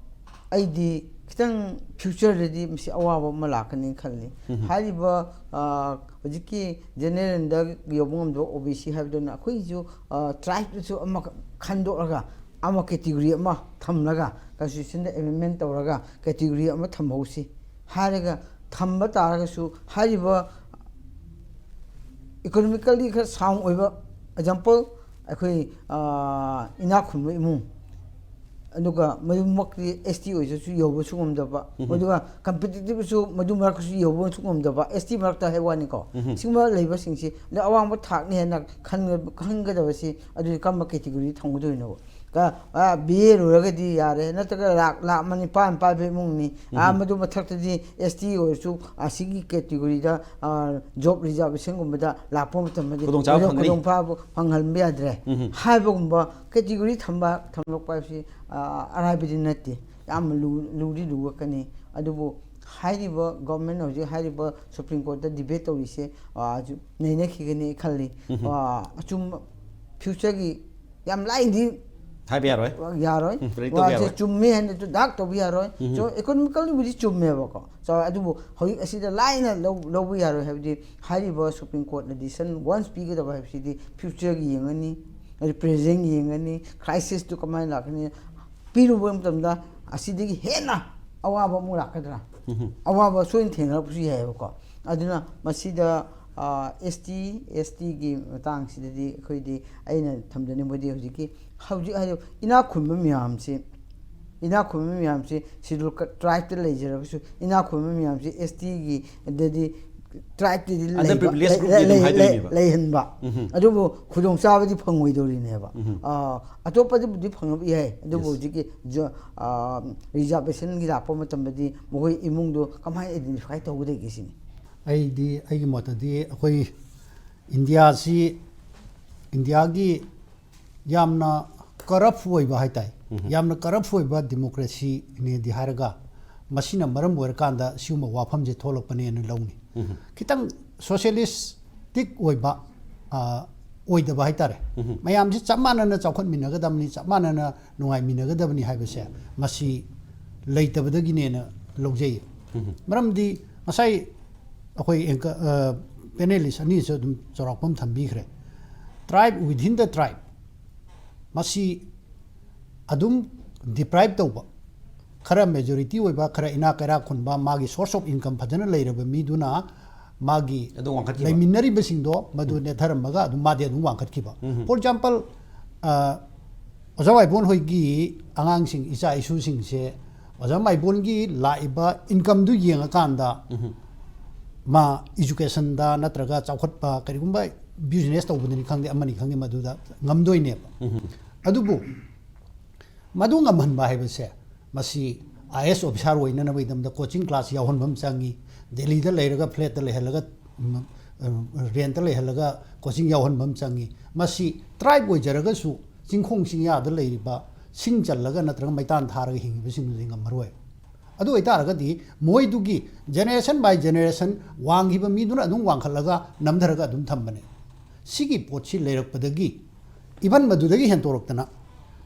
ꯑꯩꯗꯤ ꯈꯤꯇꯪ ꯐ꯭ꯌꯨꯆꯔꯗꯗꯤ ꯃꯁꯤ ꯑꯋꯥꯕ ꯑꯃ ꯂꯥꯛꯀꯅꯤ ꯈꯜꯂꯤ꯫ ꯎꯝ꯫ ꯍꯥꯏꯔꯤꯕ, ꯑ, ꯍꯧꯖꯤꯛꯀꯤ ꯖꯦꯅꯦꯔꯦꯜꯗ ꯌꯧꯕ ꯉꯝꯗꯕ ꯑꯣ ꯕꯤ ꯁꯤ ꯍꯥꯏꯕꯗꯨꯅ ꯑꯩꯈꯣꯏꯒꯤꯁꯨ, ꯑ, ꯇ꯭ꯔꯥꯏꯕꯇꯁꯨ ꯑꯃꯈꯛ ꯈꯟꯗꯣꯛꯂꯒ ꯑꯃ ꯀꯦꯇꯦꯒꯣꯔꯤ ꯑꯃ ꯊꯝꯂꯒ ꯀꯟꯁꯇꯤꯇ꯭ꯌꯨꯁꯟꯗ ꯑꯦꯃꯦꯟꯃꯦꯟ ꯇꯧꯔꯒ ꯀꯦꯇꯦꯒꯣꯔꯤ ꯑꯃ ꯊꯝꯍꯧꯁꯤ ꯍꯥꯏꯔꯒ ꯊꯝꯕ ꯇꯥꯔꯒꯁꯨ ꯍꯥꯏꯔꯤꯕ ꯏꯀꯣꯅꯣꯃꯤꯀꯦꯜꯂꯤ ꯈꯔ ꯁꯥꯎꯟ ꯑꯣꯏꯕ, ꯑꯦꯛꯖꯥꯝꯄꯜ, ꯑꯩꯈꯣꯏ ꯏꯅꯥꯛ ꯈꯨꯟꯕ ꯏꯃꯨꯡ, ꯑꯗꯨꯒ ꯃꯗꯨꯃꯛꯇꯤ ꯑꯦꯁ ꯇꯤ ꯑꯣꯏꯖꯁꯨ ꯌꯧꯕꯁꯨ ꯉꯝꯗꯕ, ꯑꯗꯨꯒ ꯀꯝꯄꯤꯇꯤꯇꯤꯞꯁꯨ ꯃꯗꯨ ꯃꯔꯛꯇꯁꯨ ꯌꯧꯕꯁꯨ ꯉꯝꯗꯕ, ꯑꯦꯁ ꯇꯤ ꯃꯔꯛꯇ ꯍꯥꯏ ꯋꯥꯅꯤꯀꯣ꯫ ꯁꯤꯒꯨꯝꯕ ꯂꯩꯕꯁꯤꯡꯁꯤ ꯑꯗ ꯑꯋꯥꯡꯕ ꯊꯥꯛꯅꯤ ꯍꯥꯏꯅ ꯈꯟꯒ- ꯈꯟꯒꯗꯕꯁꯤ ꯑꯗꯨꯗꯤ ꯀꯔꯝꯕ ꯀꯦꯇꯤꯒꯣꯔꯤ ꯊꯝꯒꯗꯣꯏꯅꯣꯕ? ꯕꯤ ꯑꯦ ꯂꯣꯏꯔꯒꯗꯤ ꯌꯥꯔꯦ, ꯅꯠꯇ꯭ꯔꯒ ꯂꯥꯛ ꯂꯥꯛ ꯅꯤꯄꯥꯟ ꯄꯥꯏꯕ ꯏꯃꯨꯡꯅꯤ꯫ ꯑꯥ, ꯃꯗꯨ ꯃꯊꯛꯇꯗꯤ ꯑꯦꯁ ꯇꯤ ꯑꯣꯏꯔꯁꯨ ꯑꯁꯤꯒꯤ ꯀꯦꯇꯤꯒꯣꯔꯤꯗ ꯖꯣꯕ ꯔꯤꯖꯥꯔꯕꯦꯁꯟꯒꯨꯝꯕꯗ ꯂꯥꯛꯄ ꯃꯇꯝꯗꯗꯤ ꯈꯨꯗꯣꯡꯆꯥꯕ ꯐꯪꯒꯅꯤ꯫ ꯈꯨꯗꯣꯡꯆꯥꯕ ꯐꯪꯍꯟꯕ ꯌꯥꯗ꯭ꯔꯦ ꯍꯥꯏꯕꯒꯨꯝꯕ ꯀꯦꯇꯤꯒꯣꯔꯤ ꯊꯝꯕ ꯊꯝꯂꯛꯄ ꯍꯥꯏꯕꯁꯤ ꯑꯔꯥꯏꯕꯗꯤ ꯅꯠꯇꯦ꯫ ꯌꯥꯝꯅ ꯂꯨ- ꯂꯨꯗꯤ ꯂꯨꯔꯛꯀꯅꯤ꯫ ꯑꯗꯨꯕꯨ ꯍꯥꯏꯔꯤꯕ ꯒꯣꯔꯃꯦꯟ ꯍꯧꯖꯤꯛ ꯍꯥꯏꯔꯤꯕ ꯁꯨꯄ꯭ꯔꯤꯝ ꯀꯣꯔꯠꯇ ꯗꯤꯕꯦꯠ ꯇꯧꯔꯤꯁꯦ ꯅꯩꯅꯈꯤꯒꯅꯤ ꯈꯜꯂꯤ꯫ ꯑꯆꯨꯝꯕ ꯐ꯭ꯌꯨꯆꯔꯒꯤ ꯌꯥꯝ ꯂꯥꯏꯅꯗꯤ ꯍꯥꯏꯕ ꯌꯥꯔꯣꯏ꯫ ꯌꯥꯔꯣꯏ꯫ ꯎꯝ, predict ꯇꯧꯕ ꯋꯥꯁꯦ ꯌꯥꯔꯣꯏ꯫ ꯆꯨꯝꯃꯤ ꯍꯥꯏꯅꯁꯨ ꯗꯥꯛ ꯇꯧꯕ ꯌꯥꯔꯣꯏ꯫ ꯎꯝ꯫ ꯆꯨꯝ-, ꯏꯀꯣꯅꯣꯃꯤꯀꯦꯜꯂꯤꯕꯨꯗꯤ ꯆꯨꯝꯃꯦꯕꯀꯣ꯫ ꯆꯥꯎꯔꯦ꯫ ꯑꯗꯨꯕꯨ ꯍꯧꯖꯤꯛ ꯑꯁꯤꯗ ꯂꯥꯏꯅ ꯂꯧ-, ꯂꯧꯕ ꯌꯥꯔꯣꯏ ꯍꯥꯏꯕꯗꯤ ꯍꯥꯏꯔꯤꯕ ꯁꯨꯄ꯭ꯔꯤꯝ ꯀꯣꯔꯠꯅ decision once ꯄꯤꯒꯗꯕ ꯍꯥꯏꯕꯁꯤꯗꯤ ꯐ꯭ꯌꯨꯆꯔꯒꯤ ꯌꯦꯡꯉꯅꯤ, ꯑꯗꯩ ꯄ꯭ꯔꯦꯖꯦꯟ ꯌꯦꯡꯉꯅꯤ, ꯀ꯭ꯔꯥꯏꯁꯤꯁꯇꯨ ꯀꯃꯥꯏꯅ ꯂꯥꯛꯀꯅꯤ, ꯄꯤꯔꯨꯕ ꯃꯇꯝꯗ ꯑꯁꯤꯗꯒꯤ ꯍꯦꯟꯅ ꯑꯋꯥꯕ ꯑꯃꯨꯛ ꯂꯥꯛꯀꯗ꯭ꯔꯥ? ꯎꯝ꯫ ꯑꯋꯥꯕ ꯁꯣꯏꯅ ꯊꯦꯡꯅꯔꯛꯄꯁꯨ ꯌꯥꯏꯑꯕꯀꯣ꯫ ꯑꯗꯨꯅ ꯃꯁꯤꯗ ꯑꯦꯁ ꯇꯤ, ꯑꯦꯁ ꯇꯤꯒꯤ ꯃꯇꯥꯡꯁꯤꯗꯗꯤ ꯑꯩꯈꯣꯏꯗꯤ ꯑꯩꯅ ꯊꯝꯖꯅꯤꯡꯕꯗꯤ ꯍꯧꯖꯤꯛꯀꯤ, ꯍꯧꯖꯤꯛ ꯍꯥꯏꯔꯤꯕ ꯏꯅꯥꯛ ꯈꯨꯟꯕ ꯃꯌꯥꯝꯁꯤ, ꯏꯅꯥꯛ ꯈꯨꯟꯕ ꯃꯌꯥꯝꯁꯤ ꯁꯤꯗꯨꯜ ꯇ꯭ꯔꯥꯏꯕꯇ ꯂꯩꯖꯔꯒꯁꯨ ꯏꯅꯥꯛ ꯈꯨꯟꯕ ꯃꯌꯥꯝꯁꯤ ꯑꯦꯁ ꯇꯤꯒꯤ ꯑꯗꯗꯤ ꯇ꯭ꯔꯥꯏꯕꯇꯗꯤ ꯂꯩꯕ- Underprivileged group ꯂꯩ- ꯑꯗꯨꯝ ꯂꯩ- ꯍꯥꯏꯗꯣꯏꯅꯦꯕ꯫ ꯂꯩꯍꯟꯕ꯫ ꯎꯝ꯫ ꯑꯗꯨꯕꯨ ꯈꯨꯗꯣꯡꯆꯥꯕꯗꯤ ꯐꯪꯉꯣꯏꯗꯧꯔꯤꯅꯦꯕ꯫ ꯎꯝ꯫ ꯑꯥ, ꯑꯇꯣꯞꯄꯗꯕꯨꯗꯤ ꯐꯪꯉꯛꯄ ꯌꯥꯏ, ꯑꯗꯨꯕꯨ Yes꯫ ꯍꯧꯖꯤꯛꯀꯤ ꯖ-, ꯑꯥ, ꯔꯤꯖꯥꯔꯕꯦꯁꯟꯒꯤ ꯂꯥꯛꯄ ꯃꯇꯝꯗꯗꯤ ꯃꯈꯣꯏ ꯏꯃꯨꯡꯗꯣ ꯀꯃꯥꯏꯅ ꯑꯥꯏꯗꯦꯟꯇꯤꯐꯥꯏ ꯇꯧꯒꯗꯒꯦ ꯁꯤꯅꯤ꯫ ꯑꯩꯗꯤ, ꯑꯩꯒꯤ ꯃꯣꯠꯇꯗꯤ ꯑꯩꯈꯣꯏ ꯏꯟꯗꯤꯌꯥꯁꯤ, ꯏꯟꯗꯤꯌꯥꯒꯤ ꯌꯥꯝꯅ ꯀꯔꯞ ꯑꯣꯏꯕ ꯍꯥꯏ ꯇꯥꯏ꯫ ꯎꯝ꯫ ꯌꯥꯝꯅ ꯀꯔꯞ ꯑꯣꯏꯕ ꯗꯤꯃꯣꯀ꯭ꯔꯦꯁꯤꯅꯦꯗꯤ ꯍꯥꯏꯔꯒ, ꯃꯁꯤꯅ ꯃꯔꯝ ꯑꯣꯏꯔꯀꯥꯟꯗ ꯁꯤꯒꯨꯝꯕ ꯋꯥꯐꯝꯁꯦ ꯊꯣꯛꯂꯛꯄꯅꯦꯅ ꯂꯧꯅꯤ꯫ ꯎꯝ꯫ ꯈꯤꯇꯪ ꯁꯣꯁꯤꯌꯦꯂꯤꯁꯇꯤꯛ ꯑꯣꯏꯕ, ꯑ, ꯑꯣꯏꯗꯕ ꯍꯥꯏ ꯇꯥꯔꯦ꯫ ꯎꯝ꯫ ꯃꯌꯥꯝꯁꯤ ꯆꯞ ꯃꯥꯟꯅꯅ ꯆꯥꯎꯈꯠꯃꯤꯟꯅꯒꯗꯕꯅꯤ, ꯆꯞ ꯃꯥꯟꯅꯅ ꯅꯨꯡꯉꯥꯏꯃꯤꯟꯅꯒꯗꯕꯅꯤ ꯍꯥꯏꯕꯁꯦ ꯃꯁꯤ ꯂꯩꯇꯕꯗꯒꯤꯅꯦꯅ ꯂꯧꯖꯩ꯫ ꯎꯝ꯫ ꯃꯔꯝꯗꯤ ꯉꯁꯥꯏ ꯑꯩꯈꯣꯏ ꯑꯦꯡꯀ-, ꯑ, ꯄꯦꯅꯦꯂꯤꯁ ꯑꯅꯤꯁꯨ ꯑꯗꯨꯝ ꯆꯥꯎꯔꯥꯛꯄ ꯑꯃ ꯊꯝꯕꯤꯈ꯭ꯔꯦ꯫ Tribe within the tribe꯫ ꯃꯁꯤ ꯑꯗꯨꯝ ꯗꯤꯄ꯭ꯔꯥꯏꯚ ꯇꯧꯕ, ꯈꯔ ꯃꯦꯖꯣꯔꯤꯇꯤ ꯑꯣꯏꯕ, ꯈꯔ ꯏꯅꯥꯛ ꯀꯩꯔꯥꯛ ꯈꯨꯟꯕ, ꯃꯥꯒꯤ source of income ꯐꯖꯅ ꯂꯩꯔꯕ ꯃꯤꯗꯨꯅ ꯃꯥꯒꯤ ꯑꯗꯨ ꯋꯥꯡꯈꯠꯈꯤꯕ꯫ ꯂꯩꯃꯤꯟꯅꯔꯤꯕꯁꯤꯡꯗꯣ ꯃꯗꯨ ꯅꯦꯠꯊꯔꯝꯃꯒ ꯑꯗꯨꯝ ꯃꯥꯗꯤ ꯑꯗꯨꯝ ꯋꯥꯡꯈꯠꯈꯤꯕ꯫ For example, ꯑ, ꯑꯣꯖꯥ ꯋꯥꯏꯕꯣꯟ ꯍꯣꯏꯒꯤ ꯑꯉꯥꯡꯁꯤꯡ, ꯏꯆꯥ ꯏꯁꯨꯁꯤꯡꯁꯦ ꯑꯣꯖꯥ ꯃꯥꯏꯕꯣꯟꯒꯤ ꯂꯥꯛꯏꯕ incomeꯗꯨ ꯌꯦꯡꯉꯀꯥꯟꯗ ꯃꯥ educationꯗ ꯅꯠꯇ꯭ꯔꯒ ꯆꯥꯎꯈꯠꯄ ꯀꯔꯤꯒꯨꯝꯕ business ꯇꯧꯕꯗꯅꯤ ꯈꯪꯗꯦ, ꯑꯃꯅꯤ ꯈꯪꯗꯦ, ꯃꯗꯨꯗ ꯉꯝꯗꯣꯏꯅꯦꯕ꯫ ꯑꯗꯨꯕꯨ ꯃꯗꯨ ꯉꯝꯍꯟꯕ ꯍꯥꯏꯕꯁꯦ ꯃꯁꯤ IAS officer ꯑꯣꯏꯅꯅꯕꯒꯤꯗꯃꯛꯇ coaching class ꯌꯥꯎꯍꯟꯕ ꯑꯃ ꯆꯪꯉꯤ꯫ ꯗꯦꯜꯂꯤꯗ ꯂꯩꯔꯒ flatꯇ ꯂꯩꯍꯜꯂꯒ, ꯎꯝ, rentꯇ ꯂꯩꯍꯜꯂꯒ coaching ꯌꯥꯎꯍꯟꯕ ꯑꯃ ꯆꯪꯉꯤ꯫ ꯃꯁꯤ tribe ꯑꯣꯏꯖꯔꯒꯁꯨ ꯆꯤꯡꯈꯣꯡ ꯆꯤꯡꯌꯥꯗ ꯂꯩꯔꯤꯕ ꯁꯤꯡ ꯆꯜꯂꯒ ꯅꯠꯇ꯭ꯔꯒ ꯃꯩꯇꯥꯟ ꯊꯥꯔꯒ ꯍꯤꯡꯉꯤꯕꯁꯤꯡꯗꯨꯗꯤ ꯉꯝꯃꯔꯣꯏ꯫ ꯑꯗꯨ ꯑꯣꯏꯇꯥꯔꯒꯗꯤ ꯃꯣꯏꯗꯨꯒꯤ generation by generation ꯋꯥꯡꯈꯤꯕ ꯃꯤꯗꯨꯅ ꯑꯗꯨꯝ ꯋꯥꯡꯈꯠꯂꯒ ꯅꯝꯊꯔꯒ ꯑꯗꯨꯝ ꯊꯝꯕꯅꯦ꯫ ꯁꯤꯒꯤ ꯄꯣꯠꯁꯤ ꯂꯩꯔꯛꯄꯗꯒꯤ even ꯃꯗꯨꯗꯒꯤ ꯍꯦꯟꯇꯣꯔꯛꯇꯅ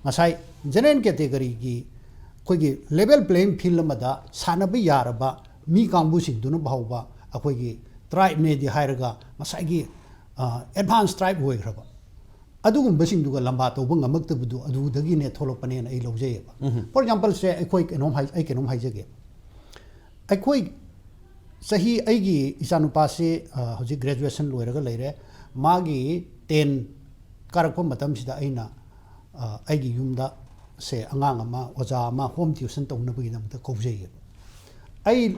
ꯉꯁꯥꯏ general categoryꯒꯤ ꯑꯩꯈꯣꯏꯒꯤ level playing field ꯑꯃꯗ ꯁꯥꯟꯅꯕ ꯌꯥꯔꯕ ꯃꯤ ꯀꯥꯡꯕꯨꯁꯤꯡꯗꯨꯅ ꯐꯥꯎꯕ ꯑꯩꯈꯣꯏꯒꯤ tribeꯅꯦꯗꯤ ꯍꯥꯏꯔꯒ ꯉꯁꯥꯏꯒꯤ, ꯑ, advance tribe ꯑꯣꯏꯈ꯭ꯔꯕ ꯑꯗꯨꯒꯨꯝꯕꯁꯤꯡꯗꯨꯒ ꯂꯝꯕꯥ ꯇꯧꯕ ꯉꯝꯃꯛꯇꯕꯗꯨ ꯑꯗꯨꯗꯒꯤꯅꯦ ꯊꯣꯛꯂꯛꯄꯅꯦꯅ ꯑꯩ ꯂꯧꯖꯩꯌꯦꯕ꯫ For exampleꯁꯦ ꯑꯩꯈꯣꯏ ꯀꯩꯅꯣꯝ ꯍꯥꯏ-, ꯑꯩ ꯀꯩꯅꯣꯝ ꯍꯥꯏꯖꯒꯦ꯫ ꯑꯩꯈꯣꯏ ꯆꯍꯤ, ꯑꯩꯒꯤ ꯏꯆꯥꯅꯨꯄꯥꯁꯤ, ꯑ, ꯍꯧꯖꯤꯛ graduation ꯂꯣꯏꯔꯒ ꯂꯩꯔꯦ꯫ ꯃꯥꯒꯤ ten ꯀꯥꯔꯛꯄ ꯃꯇꯝꯁꯤꯗ ꯑꯩꯅ, ꯑ, ꯑꯩꯒꯤ ꯌꯨꯝꯗ ꯁꯦ ꯑꯉꯥꯡ ꯑꯃ, ꯑꯣꯖꯥ ꯑꯃ home tuition ꯇꯧꯅꯕꯒꯤꯗꯃꯛꯇ ꯀꯧꯖꯩꯌꯦꯕ꯫ ꯑꯩ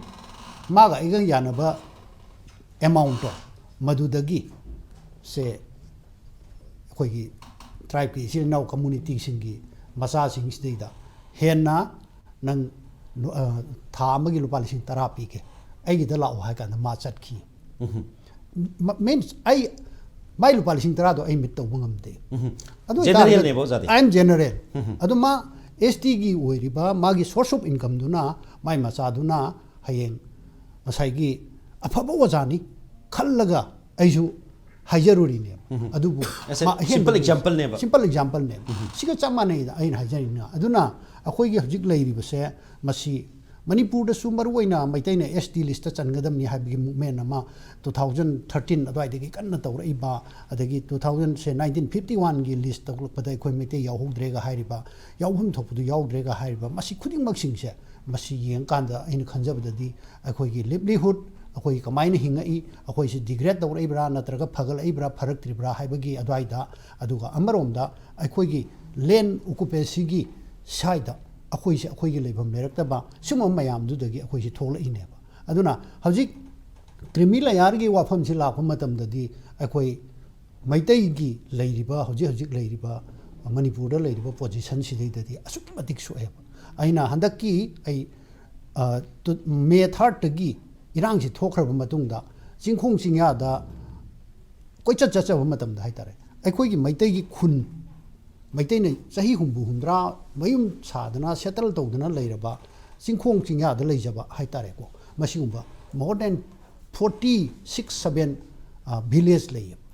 ꯃꯥꯒ ꯑꯩꯒ ꯌꯥꯅꯕ amountꯇꯣ ꯃꯗꯨꯗꯒꯤ ꯁꯦ ꯑꯩꯈꯣꯏꯒꯤ tribeꯀꯤ ꯏꯆꯤꯜ ꯏꯅꯥꯎ communityꯁꯤꯡꯒꯤ ꯃꯆꯥꯁꯤꯡꯁꯤꯗꯩꯗ ꯍꯦꯟꯅ ꯅꯪ, ꯑ, ꯊꯥ ꯑꯃꯒꯤ ꯂꯨꯄꯥ ꯂꯤꯁꯤꯡ ꯇꯔꯥ ꯄꯤꯒꯦ, ꯑꯩꯒꯤꯗ ꯂꯥꯛꯑꯣ ꯍꯥꯏ ꯀꯥꯟꯗ ꯃꯥ ꯆꯠꯈꯤ꯫ ꯃ-, means ꯑꯩ ꯃꯥꯏ ꯂꯨꯄꯥ ꯂꯤꯁꯤꯡ ꯇꯔꯥꯗꯣ ꯑꯩ meet ꯇꯧꯕ ꯉꯝꯗꯦ꯫ ꯑꯗꯨ ꯑꯣꯏꯇꯥꯔꯒꯗꯤ Generalꯅꯦꯕ ꯑꯣꯖꯥꯗꯤ? I am general꯫ ꯑꯗꯨ ꯃꯥ STꯒꯤ ꯑꯣꯏꯔꯤꯕ ꯃꯥꯒꯤ source of incomeꯗꯨꯅ ꯃꯥꯏ ꯃꯆꯥꯗꯨꯅ ꯍꯌꯦꯡ ꯉꯁꯥꯏꯒꯤ ꯑꯐꯕ ꯑꯣꯖꯥꯅꯤ ꯈꯜꯂꯒ ꯑꯩꯁꯨ ꯍꯥꯏꯖꯔꯨꯔꯤꯅꯦꯕ꯫ ꯑꯗꯨꯕꯨ As a ꯃꯥ ꯑꯍꯦꯟꯕ simple ꯃꯤ-, exampleꯅꯦꯕ꯫ Simple exampleꯅꯦꯕ꯫ ꯁꯤꯒ ꯆꯞ ꯃꯥꯟꯅꯩꯗ ꯑꯩꯅ ꯍꯥꯏꯖꯔꯤꯅ꯫ ꯑꯗꯨꯅ ꯑꯩꯈꯣꯏꯒꯤ ꯍꯧꯖꯤꯛ ꯂꯩꯔꯤꯕꯁꯦ ꯃꯁꯤ ꯃꯅꯤꯄꯨꯔꯗꯁꯨ ꯃꯔꯨꯑꯣꯏꯅ ꯃꯩꯇꯩꯅ ST listꯇ ꯆꯟꯒꯗꯕꯅꯤ ꯍꯥꯏꯕꯒꯤ movement ꯑꯃ two thousand thirteen ꯑꯗꯨꯋꯥꯏꯗꯒꯤ ꯀꯟꯅ ꯇꯧꯔꯛꯏꯕ, ꯑꯗꯒꯤ two thousand ꯁꯦ nineteen fifty oneꯒꯤ list ꯇꯧꯔꯛꯄꯗ ꯑꯩꯈꯣꯏ ꯃꯩꯇꯩ ꯌꯥꯎꯍꯧꯗ꯭ꯔꯦꯒ ꯍꯥꯏꯔꯤꯕ, ꯌꯥꯎꯐꯝ ꯊꯣꯛꯄꯗꯨ ꯌꯥꯎꯗ꯭ꯔꯦꯒ ꯍꯥꯏꯔꯤꯕ, ꯃꯁꯤ ꯈꯨꯗꯤꯡꯃꯛꯁꯤꯡꯁꯦ ꯃꯁꯤ ꯌꯦꯡꯀꯥꯟꯗ ꯑꯩꯅ ꯈꯟꯖꯕꯗꯗꯤ ꯑꯩꯈꯣꯏꯒꯤ livelihood ꯑꯩꯈꯣꯏ ꯀꯃꯥꯏꯅ ꯍꯤꯡꯉꯛꯏ, ꯑꯩꯈꯣꯏꯁꯤ ꯗꯤꯒ꯭ꯔꯦꯗ ꯇꯧꯔꯛꯏꯕ꯭ꯔꯥ ꯅꯠꯇ꯭ꯔꯒ ꯐꯒꯠꯂꯛꯏꯕ꯭ꯔꯥ ꯐꯔꯛꯇ꯭ꯔꯤꯕ꯭ꯔꯥ ꯍꯥꯏꯕꯒꯤ ꯑꯗꯨꯋꯥꯏꯗ, ꯑꯗꯨꯒ ꯑꯃꯔꯣꯝꯗ ꯑꯩꯈꯣꯏꯒꯤ ꯂꯦꯟ ꯑꯣꯀꯨꯄꯦꯁꯤꯒꯤ ꯁꯥꯏꯗ ꯑꯩꯈꯣꯏꯁꯦ, ꯑꯩꯈꯣꯏꯒꯤ ꯂꯩꯐꯝ ꯂꯩꯔꯛꯇꯕ ꯁꯨꯝꯕ ꯃꯌꯥꯝꯗꯨꯗꯒꯤ ꯑꯩꯈꯣꯏꯁꯤ ꯊꯣꯛꯂꯛꯏꯅꯦꯕ꯫ ꯑꯗꯨꯅ ꯍꯧꯖꯤꯛ ꯀ꯭ꯔꯤꯃꯤ ꯂꯌꯥꯔꯒꯤ ꯋꯥꯐꯝꯁꯤ ꯂꯥꯛꯄ ꯃꯇꯝꯗꯗꯤ ꯑꯩꯈꯣꯏ ꯃꯩꯇꯩꯒꯤ ꯂꯩꯔꯤꯕ, ꯍꯧꯖꯤꯛ ꯍꯧꯖꯤꯛ ꯂꯩꯔꯤꯕ ꯃꯅꯤꯄꯨꯔꯗ ꯂꯩꯔꯤꯕ ꯄꯣꯖꯤꯁꯟꯁꯤꯗꯩꯗꯗꯤ ꯑꯁꯨꯛꯀꯤ ꯃꯇꯤꯛ ꯁꯣꯛꯑꯦꯕ꯫ ꯑꯩꯅ ꯍꯟꯗꯛꯀꯤ ꯑꯩ, ꯑ, ꯇꯨ-, ꯃꯦ ꯊꯥꯔꯠꯇꯒꯤ ꯏꯔꯥꯡꯁꯤ ꯊꯣꯛꯈ꯭ꯔꯕ ꯃꯇꯨꯡꯗ ꯆꯤꯡꯈꯣꯡ ꯆꯤꯡꯌꯥꯗ ꯀꯣꯏꯆꯠ ꯆꯠꯆꯕ ꯃꯇꯝꯗ ꯍꯥꯏꯇꯥꯔꯦ, ꯑꯩꯈꯣꯏꯒꯤ ꯃꯩꯇꯩꯒꯤ ꯈꯨꯟ, ꯃꯩꯇꯩꯅ ꯆꯍꯤ ꯍꯨꯝꯐꯨ ꯍꯨꯝꯗ꯭ꯔꯥ ꯃꯌꯨꯝ ꯁꯥꯗꯅ ꯁꯦꯇꯜ ꯇꯧꯗꯅ ꯂꯩꯔꯕ ꯆꯤꯡꯈꯣꯡ ꯆꯤꯡꯌꯥꯗ ꯂꯩꯖꯕ ꯍꯥꯏꯇꯥꯔꯦꯀꯣ, ꯃꯁꯤꯒꯨꯝꯕ more than forty six seven village ꯂꯩꯌꯦꯕ꯫